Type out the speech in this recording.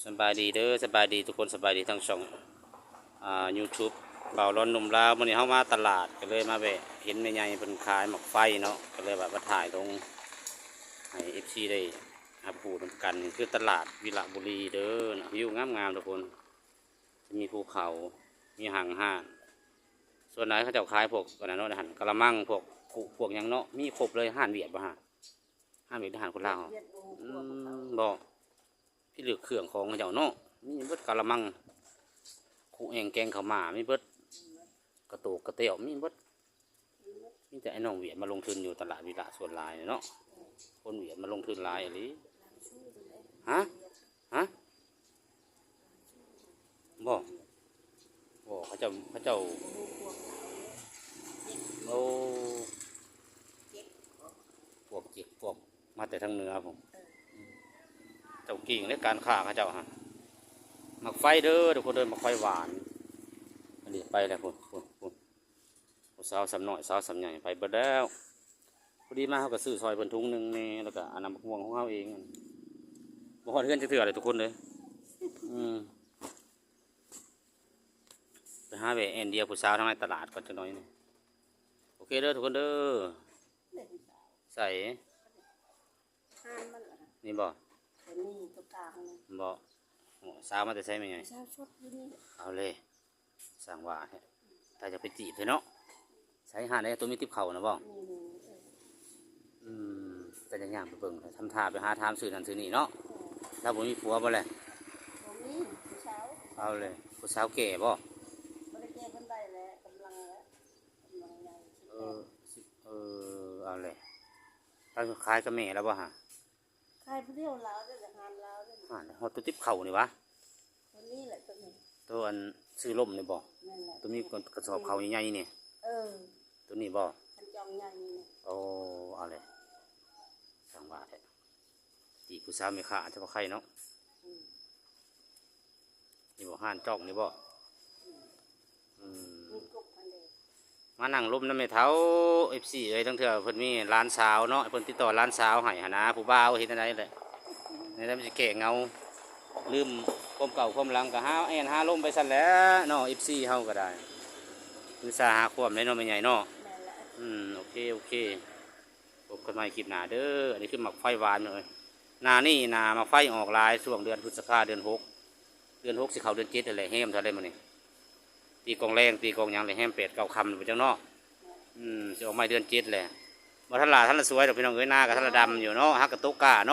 ສະບາຍດີເດີ ສະບາຍດີທຸກຄົນ ສະບາຍດີທັງຊ່ອງ ອ່າ YouTube ບ່າວລອນໜຸ່ມລາວ. ມື້ນີ້ເຮົາມາຕະຫຼາດ ກໍເລີຍມາແວະເຫັນແມ່ໃຫຍ່ເພິ່ນຂາຍໝາກໄຟເນາະ ກໍເລີຍວ່າມາຖ່າຍລົງໃຫ້ເອັຟຊີໄດ້ຮັບຮູ້ນຳກັນ. ນີ້ຄືຕະຫຼາດວິລະບູລີເດີເນາະ ວິວງາມໆ ທຸກຄົນ ຈະມີພູເຂົາ ມີຫ້າງຮ້ານ. ສ່ວນຫຼາຍເຂົາເຈົ້າຂາຍພວກອັນນັ້ນເນາະ ກະລະມັງ ພວກຄຸ ພວກຫຍັງເນາະ ມີຄົບເລີຍ. ຮ້ານຫວຽດບໍ່ຮະ? ຫ້າມເຮັດອາຫານຄົນລາວ ເຮັດບໍ່ ອືມ ພວກເຂົາ ບໍ່ ພິລຶກເຄື່ອງຂອງເຂົາເຈົ້າເນາະ ມີເບິດ ກະລະມັງ ຄຸແອງແກງເຂົ້າໝາ ມີເບິດ ກະໂຕກກະແຕ້ວ ມີເບິດ. ມີແຕ່ໄອ້ນ້ອງຫວຽດມາລົງທຶນຢູ່ຕະຫຼາດວິລະສ່ວນຫຼາຍເນາະ ຄົນຫວຽດມາລົງທຶນຫຼາຍອີ່ຫຼີ. ຮະ? ຮະ? ບໍ່ ບໍ່ ເຂົາເຈົ້າ ເຂົາເຈົ້າ ໂອ້ ພວກເຈັກ ພວກມາແຕ່ທາງເໜືອພຸ້ນ ເຈົ້າເກັ່ງເດ້ການຄ້າເຂົາເຈົ້າຫັ້ນ. ໝາກໄຟເດີທຸກຄົນເດີ ໝາກໄຟຫວານ. ອັນນີ້ໄປແລ້ວພຸ້ນ ພຸ້ນ ພຸ້ນ ຜູ້ສາວສ່ຳນ້ອຍ ສາວສ່ຳໃຫຍ່ໄປເບິດແລ້ວ. ພໍດີມາເຮົາກໍຊື້ຊ່ອຍເພິ່ນຖົງໜຶ່ງແດ່ ແລ້ວກໍອັນນຳໝາກມ່ວງຂອງເຮົາເອງ. ບໍ່ຮອດເຮືອນຈັກເທື່ອເລີຍທຸກຄົນເດີ. ອືມ ໄປຫາແວ່ແອນດຽວຜູ້ສາວທາງໃນຕະຫຼາດກ່ອນຈັກໜ້ອຍໜຶ່ງ. ໂອເຄເດີທຸກຄົນເດີ. ໃສ? ຮ້ານມັນລະ ນີ້ບໍ່? ຕົວນີ້ຕົວກາງນີ້ບໍ່? ໂອ້ ສາວມາແຕ່ໃສແມ່ໃຫຍ່? ສາວສົດຢູ່ນີ້. ເອົາເລີຍ ຊ່າງວ່າແທ້ ຕາຢາກໄປຈີບແທ້ເນາະ. ໃສຮ້ານໃດຕົວມີຕິບເຂົ້ານະບໍ່? ນີ້ ນີ້ ນີ້ ເອີ ອືມ ກໍຍັງຍ່າງໄປເບິ່ງ ທຳທ່າໄປຫາຖາມຊື່ນັ້ນຊື່ນີ້ເນາະ. ອືມ ລາວບໍ່ມີຜົວບໍ່ແລະ? ບໍ່ມີ ຜູ້ສາວ. ເອົາເລີຍ ຜູ້ສາວແກ່ບໍ່? ບໍ່ໄດ້ແກ່ປານໃດແຫຼະ ກຳລັງແຫຼະ ກຳລັງໃຫຍ່. ເອີ ສິ ເອີ ເອົາເລີຍ ລາວຂາຍກັບແມ່ລາວບໍ່ຫະ? ຂາຍຜູ້ດຽວລາວເດ້ ຮ້ານລາວເດ້. ຮ້ານຮອດຕົວຕິບເຂົ້ານີ້ຫວາ? ຕົວນີ້ແຫຼະ ຕົວນີ້ ຕົວອັນຊື້ລົ້ມນີ້ບໍ່? ແມ່ນແຫຼະ ຕົວມີກະສອບເຂົ້າໃຫຍ່ໆນີ້. ເອີ ຕົວນີ້ບໍ່? ຄັນຈອງໃຫຍ່ນີ້. ໂອ້ ເອົາແຫຼະ ຊ່າງວ່າແທ້ ຈີບຜູ້ສາວແມ່ຄ້າອາດຈະບໍ່ໄຄເນາະ. ອືມ ນີ້ບໍ່ ຮ້ານຈ້ອງນີ້ບໍ່? ອືມ ມີກົກຫັ້ນເດ້ ມານັ່ງລົມນຳແມ່ເຖົ້າ ເອັຟຊີເອີຍ. ລາງເທື່ອເພິ່ນມີຫຼານສາວເນາະ ເພິ່ນຕິດຕໍ່ຫຼານສາວໃຫ້ຫັ້ນນະ ຜູ້ບ່າວເຮັດແນວໃດແຫຼະ ແນວໃດມັນຊິແກ້ເຫງົາ. ລືມຄວາມເກົ່າຄວາມຫຼັງ ກໍຫາແອນຫາລົມໄປຊັ້ນແຫຼະເນາະ ເອັຟຊີເຮົາກໍໄດ້. ມີສາຫາຄວາມໄດ້ເນາະແມ່ໃຫຍ່ເນາະ. ແມ່ນແຫຼະ ອືມ ໂອເຄ ໂອເຄ ພົບກັນໃໝ່ຄລິບໜ້າເດີ. ອັນນີ້ຄືໝາກໄຟຫວານເອີຍ ໜ້ານີ້ໜ້າໝາກໄຟອອກຫຼາຍ ຊ່ວງເດືອນພຶດສະພາ ເດືອນຫົກ ເດືອນຫົກຊິເຂົ້າເດືອນເຈັດຫັ້ນແຫຼະ. ແຮມເທົ່າໃດມື້ນີ້? ຕີກອງແລງ ຕີກອງຫຍັງແຫຼະ ແຮມແປດເກົ້າຄ່ຳໄປຈັກເນາະ. ອືມ ຊິອອກໃໝ່ເດືອນເຈັດແຫຼະ. ບໍ່ທັນຫຼ້າທັນລະສວຍດອກພີ່ນ້ອງເອີຍ ນາກໍທັນລະດຳຢູ່ເນາະ ຫາກະຕົກກ້າເນາະ.